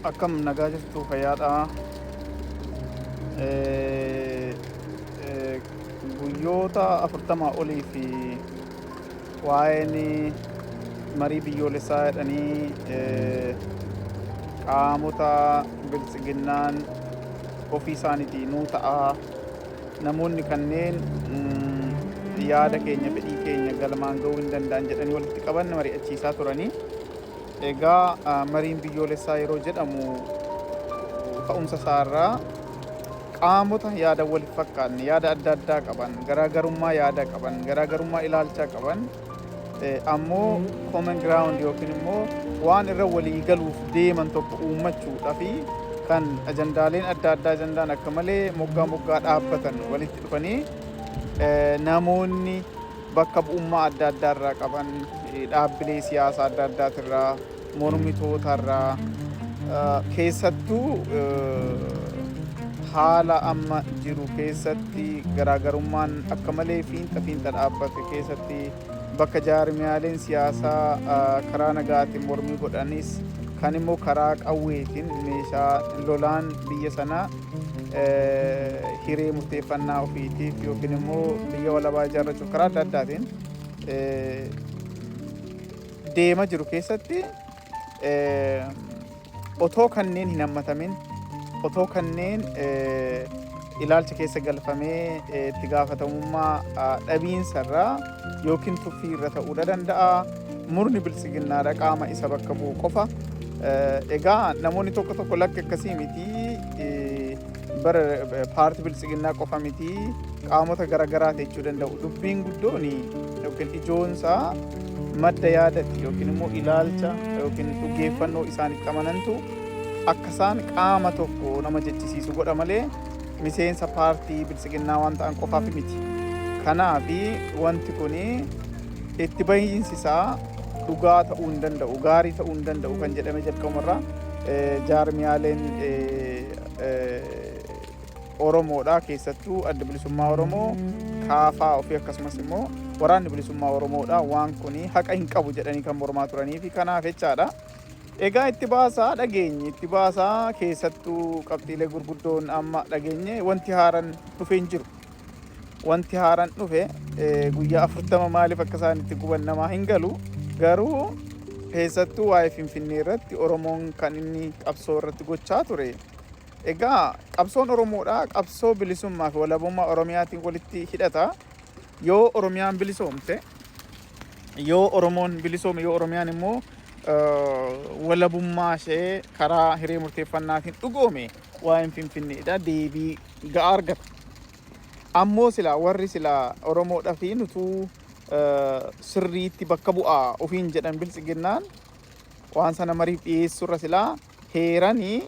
Akkam nagaa jirtu, fayyaadha. Guyyoota 40 olii fi waa'een marii biyyoolessaa jedhanii qaamota biltsiginnaan ofii isaaniitii nuu ta'a, namoonni kanneen yaada keenya, fedhii keenya galmaan ga'uu hin danda'an jedhanii walitti qaban mari'achiisaa turanii. Egaa mariin biyyoolessaa yeroo jedhamu ka'umsa isaarraa qaamota yaada wal hin fakkaanne, yaada adda addaa qaban, garaagarummaa yaada qaban, garaagarummaa ilaalchaa qaban, ammoo common ground yookiin immoo waan irra walii galuuf deeman tokko uummachuudhaa fi kan ajandaaleen adda addaa, ajandaan akka malee moggaa moggaa dhaabbatan walitti dhufanii, namoonni bakka bu'ummaa adda addaa irraa qaban, dhaabbilee siyaasaa adda addaatirraa, mormitootarraa, keessattuu haala amma jiru keessatti garaagarummaan akka malee fiinxa fiinxa dhaabbate keessatti, bakka jaarmiyaaleen siyaasaa karaa nagaatiin mormii godhanis, kan immoo karaa qawweetiin meeshaa lolaan biyya sana hiree murteeffannaa ofiitiif yookiin immoo biyya walabaa ijaarrachuuf karaa adda addaatiin deema jiru keessatti, otoo kanneen hin hammatamin, otoo kanneen ilaalcha keessa galfamee itti gaafatamummaa dhabiinsarraa yookiin tuffii irra ta'uu danda'a. Murni biltsiginnaadha qaama isa bakka bu'u qofa. Egaa namoonni tokko tokko lakki, akkasii miti, bara paartii biltsiginnaa qofa miti, qaamota garaagaraa jechuu danda'u. Dubbiin guddoon yookiin ijoonsaa madda yaadati yookiin immoo ilaalcha yookiin dhugeeffannoo isaan itti amanantu akka isaan qaama tokko nama jechisiisu godha malee miseensa paartii biltsiginnaa waan ta'an qofaaf miti. Kanaafi wanti kun itti bahiinsi isaa dhugaa ta'uu hin danda'u, gaarii ta'uu hin danda'u kan jedhame jalqabumarraa jaarmiyaaleen Oromoodha, keessattuu Adda Bilisummaa Oromoo, kaafaa ofii, akkasumas immoo Waraanni Bilisummaa Oromoodha, waan kun haqa hin qabu jedhanii kan mormaa turanii fi kanaaf jechaadha. Egaa itti baasaa dhageenye, itti baasaa keessattuu qabxiilee gurguddoon amma dhageenye wanti haaran dhufe hin jiru. Wanti haaraan dhufe guyyaa 40 maaliif akka isaan itti guban namaa hin galu. Garuu keessattuu waa'ee Finfinnee irratti Oromoon kan inni qabsoo irratti gochaa ture. Egaa qabsoon Oromoodha qabsoo bilisummaa fi walabummaa Oromiyaatiin walitti hidhata. Yoo Oromiyaan bilisoomte, yoo Oromoon bilisoome, yoo Oromiyaan immoo walabummaa ishee karaa hiree murteeffannaatiin dhugoome, waa'een Finfinneedha deebii ga'aa argata. Ammoo silaa warri silaa Oromoodha fi nutuu sirriitti bakka bu'aa ofiin jedhan biltsiginnaan waan sana mariif dhiyeessurra silaa heeranii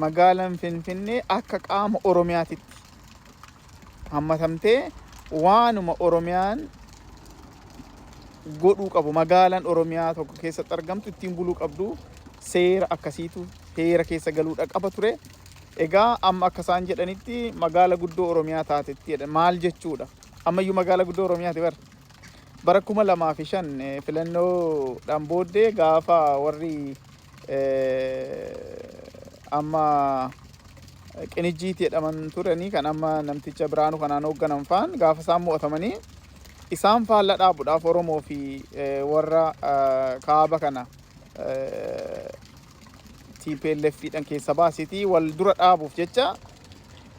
magaalaan Finfinnee akka qaama Oromiyaatitti hammatamtee waanuma Oromiyaan godhuu qabu, magaalaan Oromiyaa tokko keessatti argamtu ittiin buluu qabdu, seera akkasiitu heera keessa galuudha qaba ture. Egaa amma akka isaan jedhanitti magaala guddoo Oromiyaa taatetti jedhan maal jechuudha? Ammayyuu magaala guddoo Oromiyaati bara. Bara 2005 filannoodhaan booddee gaafa warri amma Qinijjiiti jedhaman turanii, kan amma namticha Biraanuu kanaan hoogganan faan, gaafa isaan mo'atamanii isaan faalla dhaabuudhaaf Oromoo fi warra kaaba kana TPLF dhan keessa baasitii wal dura dhaabuuf jecha,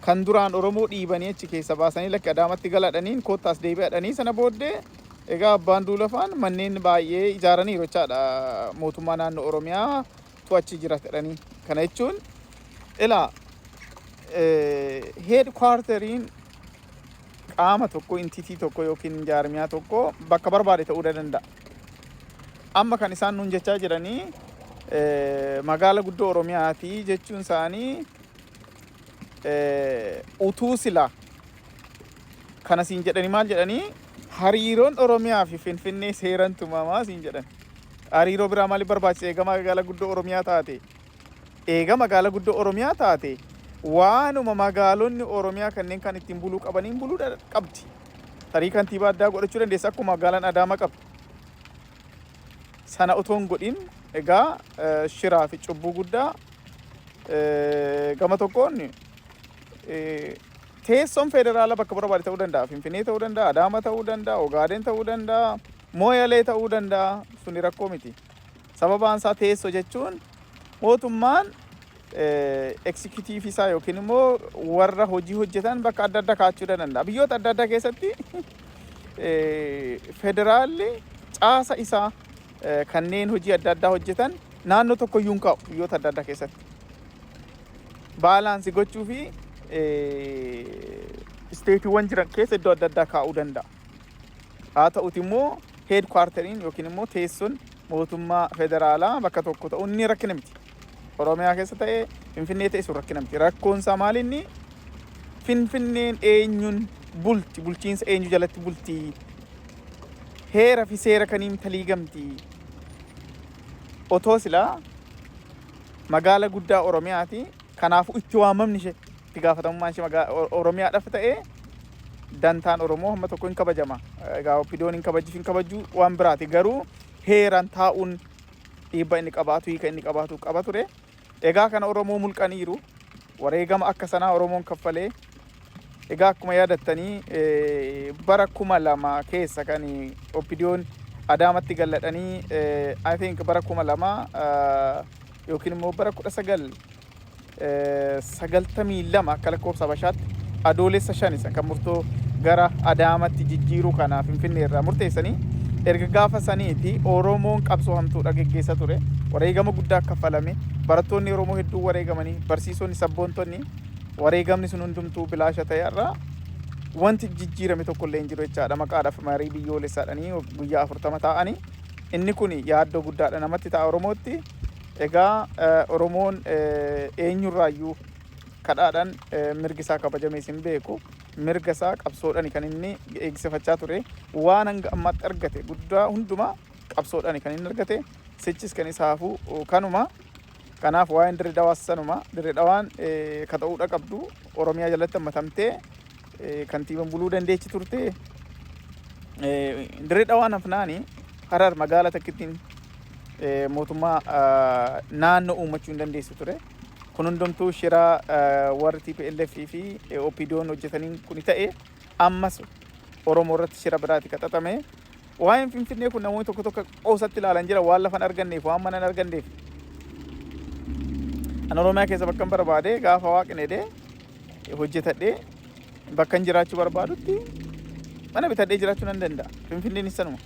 kan duraan Oromoo dhiibanii achi keessa baasanii lakki Adaamatti galadhaniin koottaas deebi'adhanii, sana booddee egaa abbaan duula faan manneen baay'ee ijaaraniiru jechaadha, mootummaa naannoo Oromiyaa tu achi jira jedhanii. Kana jechuun ilaa head quarteriin qaama tokko, entity tokko yookiin jaarmiyaa tokko bakka barbaade ta'uu danda'a. Amma kan isaan nuun jechaa jiranii magaala guddoo Oromiyaati jechuun isaanii, utuu sila kana siin jedhanii maal jedhanii, hariiroon Oromiyaa fi Finfinnee seeran tumamaa siin jedhan. Hariiroo biraa maaliif barbaachisa eega magaala guddoo Oromiyaa taate? Eega magaala guddoo Oromiyaa taate waanuma magaalonni Oromiyaa kanneen kan ittiin buluu qabaniin buluu qabdi. Tarii kantiibaa addaa godhachuu dandeessa akkuma magaalaan Adaamaa qabdu. Sana otoo hin godhin Egaa shiraa fi cubbuu guddaa gama tokkoon teessoon federaala bakka barbaade ta'uu danda'a. Finfinnee ta'uu danda'a, Adaama ta'uu danda'a, Ogaadeen ta'uu danda'a, Mooyalee ta'uu danda'a. Suni rakkoo miti. Sababaan isaa teessoo jechuun mootummaan executive isaa yookiin immoo warra hojii hojjetan bakka adda addaa kaa'achuu danda'a. Biyyoota adda addaa keessatti federaalli caasa isaa kanneen hojii adda addaa hojjetan naannoo tokko iyyuu hin kaa'u biyyoota adda addaa keessatti. Balance gochuu fi stateiiwwan jiran keessa iddoo adda addaa kaa'uu danda'a. Haa ta'uti immoo headquarteriin yookiin immoo teessoon mootummaa federaalaa bakka tokko ta'uun ni rakkina miti. Oromiyaa keessa ta'ee, Finfinnee ta'e, sun rakkina miti. Rakkoon isaa maal? Inni Finfinneen eenyuun bulti? Bulchiinsa eenyu jalatti bulti? Heera fi seera kaniin taliigamti? Otoo silaa magaala guddaa Oromiyaati. Kanaafuu itti waamamni ishee, itti gaafatamummaan ishee Oromiyaadhaaf ta'ee, dantaan Oromoo hamma tokko hin kabajama. Egaa OPDOn hin kabajju, hin kabajju waan biraati. Garuu heeraan taa'uun dhiibba inni qabaatu, hiika inni qabaatu qaba ture. Egaa kana Oromoo mulqaniiru. Wareegama akka sanaa Oromoon kaffalee. Egaa akkuma yaadattanii, bara 2000 keessa kan OPDOn Adaamatti galladhanii, I think bara 2000 yookiin immoo bara 1992 akka lakkoofsa Habashaatti Adoolessa 5 isa kan murtoo gara Adaamatti jijjiiruu kana Finfinnee irraa murteessanii, erga gaafa saniiti Oromoon qabsoo hamtuudha geggeessa ture. Wareegama guddaa kaffalame. Barattoonni Oromoo hedduu wareegamanii, barsiisonni, sabboontonni, wareegamni sun hundumtuu bilaasha ta'e. Irraa wanti jijjiirame tokko illee hin jiru jechaadha. Maqaadhaaf marii biyyoolessaadhanii guyyaa 40 taa'anii, inni kun yaaddoo guddaadha namatti ta'a Oromootti. Egaa Oromoon eenyurraayyuu kadhaadhaan mirgi isaa kabajamees hin beeku. Mirga isaa qabsoodhaan kan inni eegsifachaa ture. Waan hanga ammaatti argate guddaa hundumaa qabsoodhaan kan inni argate. Sichis kan isa hafu kanuma. Kanaaf waa'een Dirree Dhawaas sanuma. Dirree Dhawaan ka ta'uudha qabdu Oromiyaa jalatti hammatamtee kantiiban buluu dandeechi turte. Dirree Dhawaan hafnaani Harar magaala takkittiin mootummaa naannoo uummachuu hin dandeessu ture. Kun hundumtuu shiraa warri TPLF fi OPDOn hojjetaniin kuni ta'e. Ammas Oromoo irratti shira biraati qaxaxame. Waa'een Finfinnee kun namoonni tokko tokko qoosatti ilaalan jira, waan lafa hin arganneef, waan mana hin arganneef. An Oromiyaa keessa bakka hin barbaade gaafa Waaqni jedhee hojjetadhee bakka hin jiraachuu barbaadutti mana bitadhee jiraachuu nan danda'a. Finfinneenis sanuma.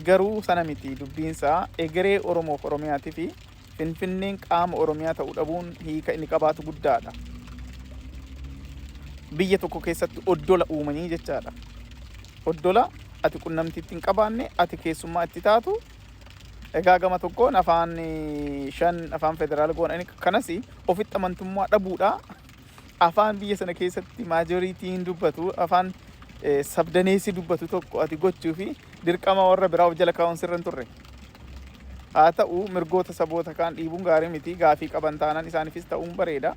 Garuu sana miti dubbiinsaa. Egeree Oromoof Oromiyaatii fi Finfinneen qaama Oromiyaa ta'uu dhabuun hiika inni qabaatu guddaadha. Biyya tokko keessatti oddola uumanii jechaadha. Oddola ati qunnamtiitti hin qabaanne, ati keessummaa itti taatu. Egaa gama tokkoon afaan shan afaan federaala goonanii kanas ofitti amantummaa dhabuudha. Afaan biyya sana keessatti majorityn dubbatu, afaan sabdaneessi dubbatu tokko ati gochuu fi dirqama warra biraa of jala kaa'uun sirra hin turre. Haa ta'u, mirgoota saboota kaan dhiibuun gaarii miti. Gaafii qaban taanaan isaaniifis ta'uun bareeda.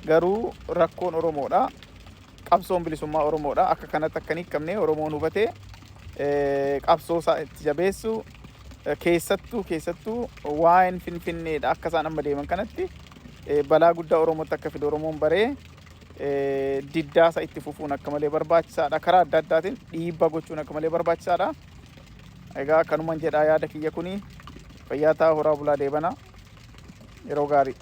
Garuu rakkoon Oromoodha. Qabsoon bilisummaa Oromoodha. Akka kanatti akka hin hiikamne Oromoon hubatee qabsoo isaa itti jabeessu, keessattuu keessattuu waa'een Finfinneedha. Akka isaan amma deeman kanatti balaa guddaa Oromootti akka fidu Oromoon baree diddaasa itti fufuun akka malee barbaachisaadha. Karaa adda addaatiin dhiibbaa gochuun akka malee barbaachisaadha. Egaa kanuman jedhaa, yaada kiyya kuni. Fayyaa ta'aa, horaa bulaa, deebana. Yeroo gaarii.